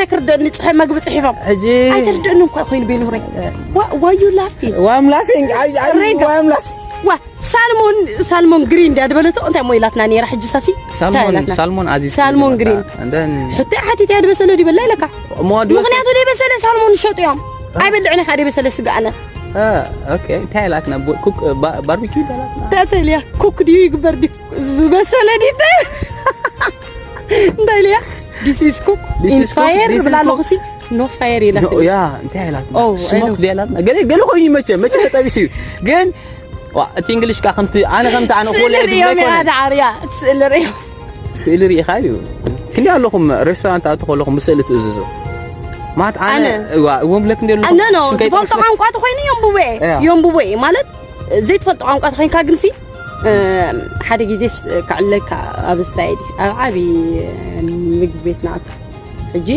ኣይክርደኒ ጽሐ መግቢ ጽሒፎም ሕጂ ኣይትርደኒ እኳ ኮይኑ ቤኑረይ ዋዩ ላፊ ዋም ላፊንግ ሬጋ። ዋም ላፊንግ ዋ ሳልሞን ሳልሞን ግሪን እንዲያ ዝበለቶ እንታይ ሞ ኢላትና ነይራ ሕጂ ሳሲ ሳልሞን ሳልሞን ኣዚ ሳልሞን ግሪን እንደን ሕቶ ሓቲት እያ ዝበሰለ ዲበላ ኢለካ ሞዱ ምክንያቱ ደይበሰለ ሳልሞን ሸጡ እዮም ኣይበልዕን ኢኻ ደይበሰለ ስጋ ኣነ ኦኬ እንታይ ኢላትና ኩክ ባርቢኪ ይበላትና ተተልያ ኩክ ድዩ ይግበር ድዩ ዝበሰለ ዲተ እንታይ ኢልያ this is cook This in is cook, fire this is ብላ cook. ኣለኹሲ no fire ኢላ ያ እንታይ ኢላትና ኦ ስሞክ ድያላትና ገለ ገለ ኮይኑ ይመቸ መቸ ተጠቢሱ እዩ ግን ዋ፣ እቲ እንግሊሽ ካ ከምቲ ኣነ ከምቲ ኣነ ኮለ ስእሊ ርእዮም ኣይኮነ ኢኻ ደዓርያ ስእሊ ርእዮም ስእሊ ርኢኻ እዩ ክንዲ ኣለኹም ሬስቶራንት ኣቱ ከለኹም ብስእሊ ትእዝዙ ማት ኣነ ኣነ? ዋ እዎም ብለክ እንደ ኣነ ኖ ዝፈልጦ ቋንቋ ተኮይኑ የንብቦ እየ ያ። የንብቦ እየ ማለት ዘይትፈልጦ ቋንቋ ተኮይንካ ግንሲ እ፣ ሓደ ግዜ ስ- ክዕለካ ኣብ እስራኤል እዩ። ኣብ ዓብዪ ምግቢ ቤት ንኣቱ ሕጂ